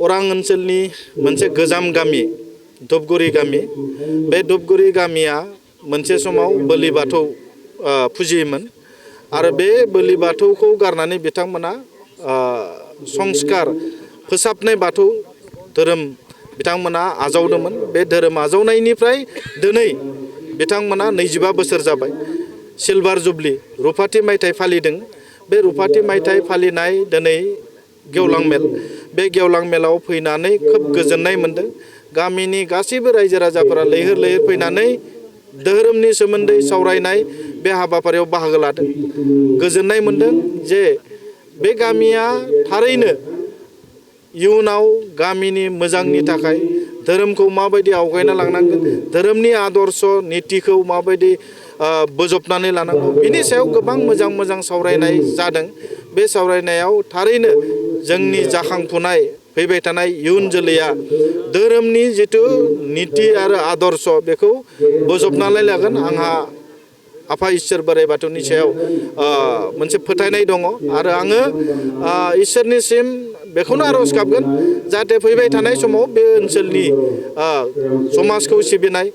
अरां ओनसोलनि मोनसे गोजाम गामि धुपगुरि गामि। बे धुपगुरि गामिया मोनसे समाव बोलि बाथौ फुजियोमोन आरो बे बोलि बाथौखौ गारनानै बिथांमोना संस्कार फोसाबनाय बाथौ धोरोम बिथांमोना आजावदोंमोन। बे धोरोम आजावनायनिफ्राय दिनै बिथांमोना 25 बोसोर जाबाय। सिलभार जुबलि रुफाथि मायथाइ फालिदों। बे रुफाथि मायथाइ फालिनाय दिनै गेवलां मेल। बे गेवलां मेलाव फैनानै खोब गोजोननाय मोनदों। गामिनि गासैबो रायजो राजाफोरा लैहोर लैहोर फैनानै धोरोमनि सोमोन्दै सावरायनाय बे हाबाफारियाव बाहागो लादों। गोजोननाय मोनदों जे बे गामिया थारैनो इयुनाव गामिनि मोजांनि थाखाय धोरोमखौ माबायदि आवगायना लांनांगोन, धोरोमनि आदर्श नीतिखौ माबायदि बोजबनानै लानांगौ, बिनि सायाव गोबां मोजां मोजां सावरायनाय जादों। बे सावरायनायाव थारैनो जोंनि जाखांफुनाय फैबाय थानाय इयुन जोलैया धोरोमनि जिथु नीति आरो आदर्श बेखौ बोजबनानै लागोन आंहा आफा इसोर बोराइ बाथौनि सायाव मोनसे फोथायनाय दङ आरो आङो इसोरनिसिम बेखौनो आरज गाबगोन जाहाथे फैबाय थानाय समाव बे ओनसोलनि समाजखौ सिबिनाय,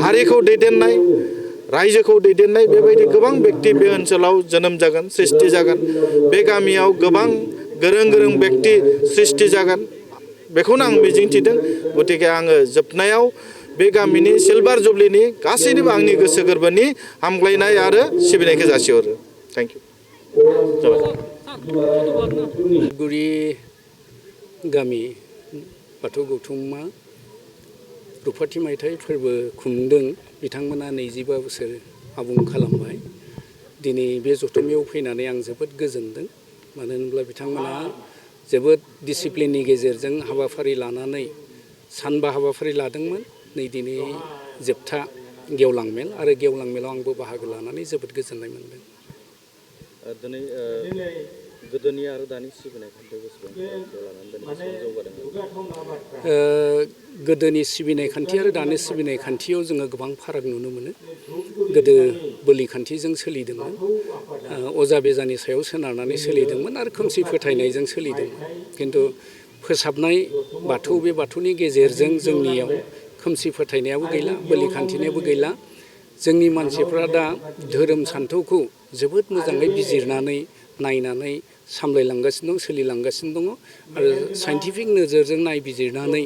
हारिखौ दैदेननाय, रायजोखौ दैदेननाय बेबायदि गोबां व्यक्ति बे ओनसोलाव जोनोम जागोन, सृष्टि जागोन। बे गामियाव गोबां गोरों गोरों व्यक्ति सृष्टि जागोन बेखौनो आं मिजिंथिदों। गतिके आङो जोबनायाव बे गामिनि सिलभार जुबलिनि गासैनिबो आंनि गोसो गोरबोनि हामग्लायनाय आरो सिबिनायखौ जासिहरो। Thank you. धुपगुरि गामि बाथौ गौथुमा रुफाथि मायथाइ फोरबो खुंदों। बिथांमोना 25 बोसोर आबुं खालामबाय। दिनै बे जथुमायाव फैनानै आं जोबोद गोजोनदों। मानो होनब्ला बिथांमोना जोबोद डिसिप्लिननि गेजेरजों हाबाफारि लानानै सानबा हाबाफारि लादोंमोन। नै दिनै जोबथा गेवलां मेल आरो गेवलां मेलाव आंबो बाहागो लानानै जोबोद गोजोननाय मोनदों। दिनै गोदोनि आरो दानि सिबिनाय खान्थियाव बेसेबां लानानै जौगादों? गोदोनि सिबिनाय खान्थि आरो दानि सिबिनाय खान्थियाव जोङो गोबां फाराग नुनो मोनो। गोदो बोलि खान्थिजों सोलिदोंमोन, अजा बेजानि सायाव सोनारनानै सोलिदोंमोन आरो खोमसि फोथायनायजों सोलिदोंमोन। खिन्थु फोसाबनाय बाथौ, बे बाथौनि गेजेरजों जोंनियाव खोमसि फोथायनायाबो गैला, बोलि खान्थिनायाबो गैला। जोंनि मानसिफ्रा दा धोरोम सान्थौखौ जोबोद मोजाङै बिजिरनानै नायनानै सामलायलांगासिनो दं, सोलिलांगासिनो दङ आरो साइन्टिफिक नोजोरजों नायबिजिरनानै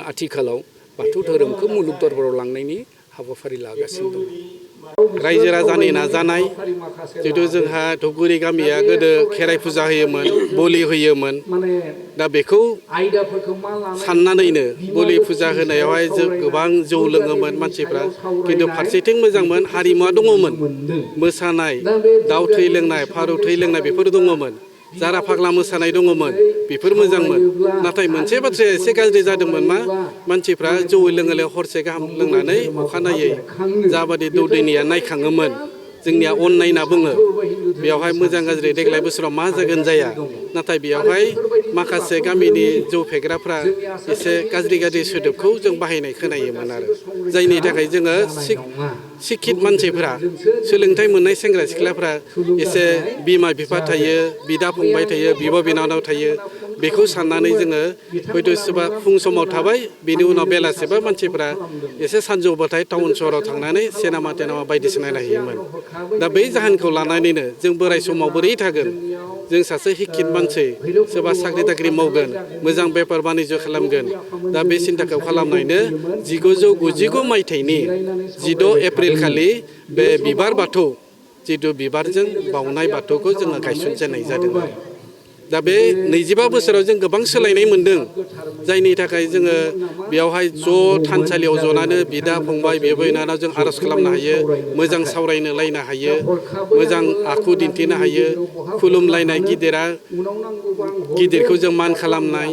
आथिखालाव बाथौ धोरोमखौ मुलुग दरबाराव लांनायनि हाबाफारि लागासिनो दं। रायजो राजानि नाजानाय, जितु जोंहा धुपगुरि गामिया गोदो खेराइ फुजा होयोमोन, बोलि होयोमोन। दा बेखौ साननानैनो बोलि फुजा होनायावहाय गोबां जौ लोङोमोन मानसिफ्रा। खिन्थु फारसेथिं मोजांमोन, हारिमुवा दङमोन। मोसानाय, दाउ थै लोंनाय, फारौ थै लोंनाय बेफोर दङमोन। जारा फाग्ला मोसानाय दङमोन, बेफोर मोजांमोन। नाथाय मोनसे बाथ्राया एसे गाज्रि जादोंमोन मा, मानसिफ्रा जौ लोङोले हरसे गाहाम लोंनानै अखानायै जाबादि दौदिनिया नायखाङोमोन, जोंनिया अननाय होनना बुङो। बेवहाय मोजां गाज्रि देग्लाय बोसोराव मा जागोन जाया। नाथाय बेवहाय माखासे गामिनि जौ फेग्राफ्रा एसे गाज्रि गाज्रि सोदोबखौ जों बाहायनाय खोनायोमोन आरो जायनि थाखाय जोङो सिक्षित मानसिफ्रा, सोलोंथाइ मोननाय सेंग्रा सिख्लाफ्रा एसे बिमा बिफा थायो, बिदा फंबाय थायो, बिब' बिनानाव थायो। बेखौ साननानै जोङो हयथ' सोरबा फुं समाव थाबाय, बेनि उनाव बेलासेबा मानसिफ्रा एसे सानजौबाथाय टाउन सहराव थांनानै सिनेमा टेनेमा बायदिसिना नायहैयोमोन। दा बै जाहोनखौ लानानैनो जों बोराय समाव बोरै थागोन? जों सासे शिक्षित मानसि, सोरबा साख्रि ताख्रि मावगोन, मोजां बेफार बानिज्य खालामगोन। दा बे सिन्ताखौ खालामनायनो 1999 मायथाइनि 16 एप्रिल खालि बे बिबार बाथौ, जिथु बिबारजों बाउनाय बाथौखौ जोङो गायसनजेननाय जादों। दा बे 25 बोसोराव जों गोबां सोलायनाय मोन्दों। जायनि थाखाय जोङो बेयावहाय ज' थानसालियाव जनानै बिदा फंबाय, बिब' बिनानाव जों आर'ज खालामनो हायो, मोजां सावरायनो लायनो हायो, मोजां आखु दिन्थिनो हायो, खुलुमलायनाय, गिदिरखौ जों मान खालामनाय,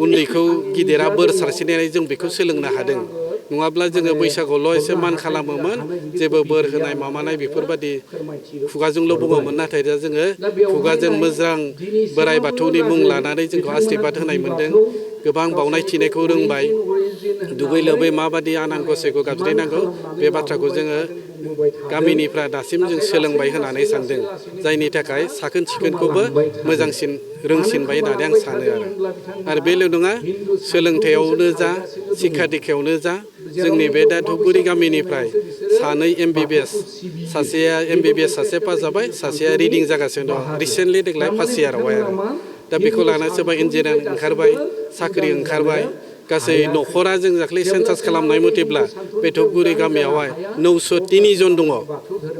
उन्दैखौ गिदिरा बोर सारस्रिनाय, जों बेखौ सोलोंनो हादों। नङाब्ला जोङो बैसागुआवल' एसे मान खालामोमोन, जेबो बोर होनाय माबानाय बेफोरबायदि खुगाजोंल' बुङोमोन। नाथाय दा जोङो खुगाजों मोजां बोराइ बाथौनि मुं लानानै जोंखौ आशीर्बाद होनाय मोन्दों। गोबां बावनाय थिनायखौ रोंबाय, दुगै लोबै माबादि आनान गसाइखौ गाबज्रिनांगौ बे बाथ्राखौ जोङो गामिनिफ्रा दासिम जों सोलोंबाय होननानै सानदों जायनि थाखाय साखोन सिखोनखौबो मोजांसिन रोंसिनबाय होननानै आं सानो आरो बेल' नङा सोलोंथायावनो जा शिक्षा दिक्षायावनो जा जोंनि बे दा धुपगुरि गामिनिफ्राय सानै MBBS सासेया MBBS सासे पास जाबाय सासेया रिदिं जागासिनो दं रिसेन्टलि देग्लाय फार्स्ट इयारावहाय आरो दा बेखौ लानानै सोरबा इन्जिनियार ओंखारबाय साख्रि ओंखारबाय गासै न'खरा जों दाख्लै सेन्सास खालामनाय मथेब्ला बे धुपगुरि गामियावहाय 903 जन दङ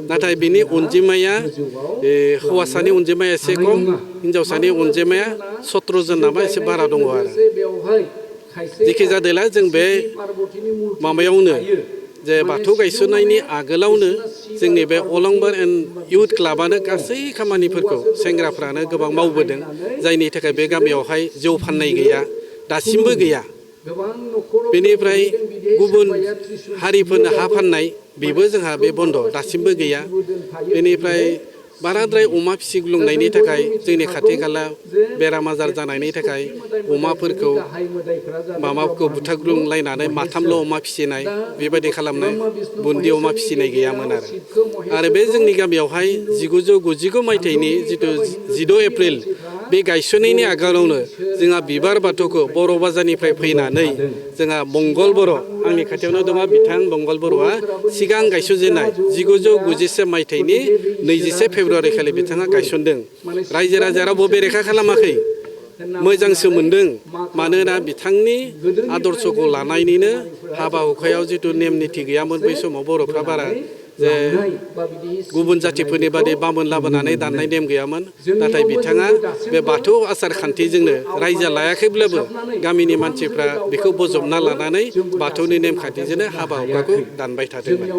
नाथाय बिनि अनजिमाया हौवासानि अनजिमाया एसे खम हिन्जावसानि अनजिमाया 17 जन नामा एसे बारा दङ आरो जेखि जादोला जों बे माबायावनो जे बाथौ गायसननायनि आगोलावनो जोंनि बे अलंबार एन्ड इउथ क्लाबानो गासै खामानिफोरखौ सेंग्राफ्रानो गोबां मावबोदों जायनि थाखाय बे गामियावहाय जौ फाननाय गैया दासिमबो गैया बेनिफ्राय गुबुन हारिफोरनो हा फाननाय बेबो जोंहा बे बन्द दासिमबो गैया बेनिफ्राय बाराद्राय अमा फिसिग्लुंनायनि थाखाय जोंनि खाथि खाला बेराम आजार जानायनि थाखाय अमाफोरखौ माबाखौ बुथारग्लुंलायनानै माथामल' अमा फिसिनाय बेबायदि खालामनाय बुन्दि अमा फिसिनाय गैयामोन आरो बे जोंनि गामियावहाय 1999 मायथाइनि जिथु 16 एप्रिल बे गायसननायनि आगोलावनो जोंहा बिबार बाथौखौ बर' बाजारनिफ्राय फैनानै जोंहा मंगल बर' आंनि खाथियावनो दङ बिथां मंगल बर'आ सिगां गायसनजेननाय 1991 मायथाइनि 21 फेब्रुवारि खालि बिथाङा गायसनदों रायजो राजाया रावबो बेरेखा खालामाखै मोजांसो मोनदों मानोना बिथांनि आदर्शखौ लानायनिनो हाबा हुखायाव जिथु नेम निथि गैयामोन बै समाव बर'फ्रा बारा जे गुबुन जातिफोरनि बादि बामोन लाबोनानै दाननाय नेम गैयामोन नाथाय बिथाङा बे बाथौ आसार खान्थिजोंनो रायजो लायाखैब्लाबो गामिनि मानसिफ्रा बेखौ बजबना लानानै बाथौनि नेमखान्थिजोंनो हाबा हुखाखौ दानबाय थादोंमोन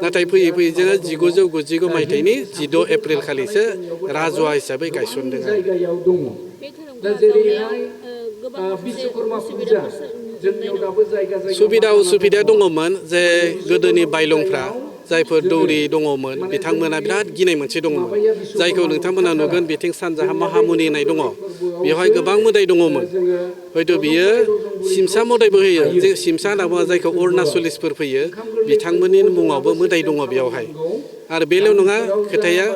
नाथाय फैयै फैयै जोङो 1999 मायथाइनि 16 एप्रिल खालिसो राजुवा हिसाबै गायसनदों सुबिदा उसुबिदा दङमोन जे गोदोनि बायलंफ्रा जायफोर दौरि दङमोन बिथांमोना बिराद गिनाय मोनसे दङमोन जायखौ नोंथांमोना नुगोन बिथिं सानजाहा महामुनि होननाय दङ बेवहाय गोबां मोदाय दङमोन हयथ' बियो सिमसा मोदायबो होयो जे सिमसा होनना बुङो जायखौ अरुणाचलिसफोर फैयो बिथांमोननि मुङावबो मोदाय दङ बेयावहाय आरो बेल' नङा खोथाया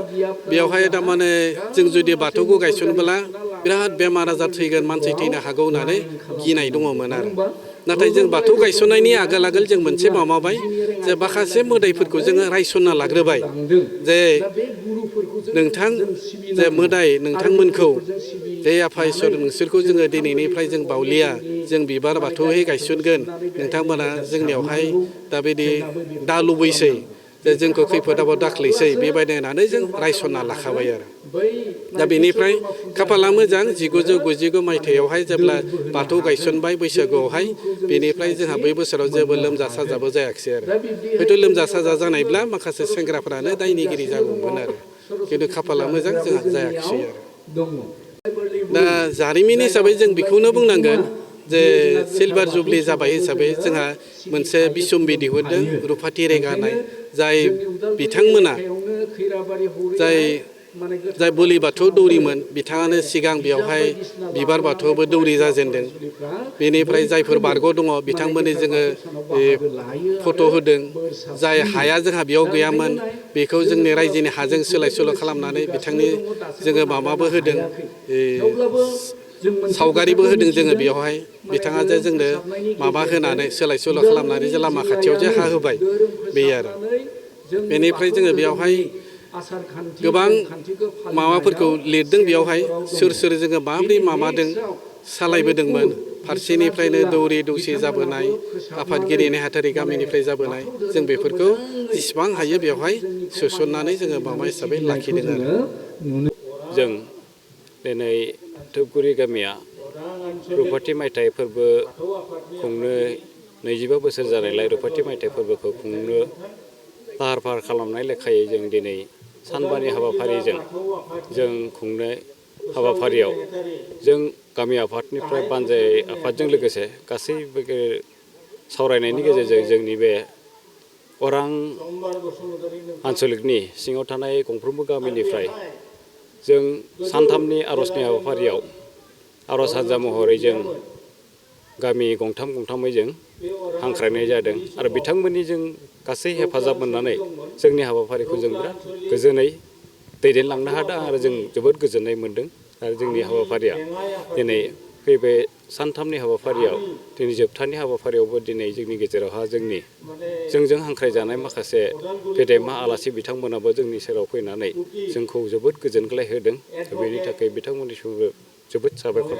बेवहाय थारमाने जों जुदि बाथौखौ गायसनोब्ला बिराद बेमार आजार थैगोन मानसि थैनो हागौ होननानै गिनाय दङमोन आरो नाथाय जों बाथौ गायसननायनि आगोल जों मोनसे माबाबाय जे माखासे मोदायफोरखौ जोङो रायसनना लाग्रोबाय जे नोंथां जे मोदाय नोंथांमोनखौ जे आफा इसोर नोंसोरखौ जोङो दिनैनिफ्राय जों बावलिया जों बिबार बाथौहै गायसनगोन नोंथांमोना जोंनियावहाय दा बिदि दा लुबैसै जे जोंखौ खैफोद आफोद दाख्लैसै बेबायदि होननानै जों रायसनना लाखाबाय आरो दा बेनिफ्राय खाफाला मोजां 1999 मायथाइयावहाय जेब्ला बाथौ गायसनबाय बैसागुआवहाय बेनिफ्राय जोंहा बै बोसोराव जेबो लोमजा साजाबो जायाखिसै आरो हयथ' लोमजा साजा जानायब्ला माखासे सेंग्राफ्रानो दायनिगिरि जागौमोन आरो खिन्थु खाफाला मोजां जोंहा जायाखिसै आरो दा जारिमिन हिसाबै जों बेखौनो बुंनांगोन जे सिलभार जुबलि जाबाय हिसाबै जोंहा मोनसे बिसम्बि दिहुनदों रुफाथि रेगा होननाय जाय बिथांमोना जाय बोलि बाथौ दौरिमोन बिथाङानो सिगां बेवहाय बिबार बाथौआवबो दौरि जाजेनदों बेनिफ्राय जायफोर बारग' दङ बिथांमोननि जोङो फट' होदों जाय हाया जोंहा बेयाव गैयामोन बेखौ जोंनि रायजोनि हाजों सोलाय सोल' खालामनानै बिथांनि जोङो माबाबो होदों सावगारिबो होदों जोङो बेयावहाय बिथाङा जे जोंनो माबा होनानै सोलाय सोल' खालामनानै जे लामा खाथियाव जे हा होबाय बे आरो बेनिफ्राय जोङो बेयावहाय गोबां माबाफोरखौ लिरदों बेयावहाय सोर जोङो माबोरै माबादों सालायबोदोंमोन फारसेनिफ्रायनो दौरि दौसि जाबोनाय आफादगिरि नेहाथारि गामिनिफ्राय जाबोनाय जों बेफोरखौ जेसेबां हायो बेवहाय सोसननानै जोङो माबा हिसाबै लाखिदों आरो जों दिनै धुपगुरि गामिया रुफाथि मायथाइ फोरबो खुंनो 25 बोसोर जानायलाय रुफाथि मायथाइ फोरबोखौ खुंनो लाहार फाहार खालामनाय लेखायै जों दिनै सानबानि हाबाफारिजों जों खुंनाय हाबाफारियाव जों गामि आफादनिफ्राय बानजाय आफादजों लोगोसे गासैबो सावरायनायनि गेजेरजों जोंनि बे अरां आन्सलिकनि सिङाव थानाय गंफ्रोमबो गामिनिफ्राय जों सानथामनि आर'जनि हाबाफारियाव आर'ज हान्जा महरै जों गामि गंथाम गंथामै जों हांख्रायनाय जादों आरो बिथांमोननि जों गासै हेफाजाब मोननानै जोंनि हाबाफारिखौ जों बिराद गोजोनै दैदेनलांनो हादों आरो जों जोबोद गोजोननाय मोन्दों आरो जोंनि हाबाफारिया दिनै फैबाय सानथामनि हाबाफारियाव दिनै जोबथानि हाबाफारियावबो दिनै जोंनि गेजेरावहा जोंजों हांख्रायजानाय माखासे गेदेमा आलासि बिथांमोनाबो जोंनि सेराव फैनानै जोंखौ जोबोद गोजोनग्लाय होदों बेनि थाखाय बिथांमोननिसिमबो जोबोद साबायखर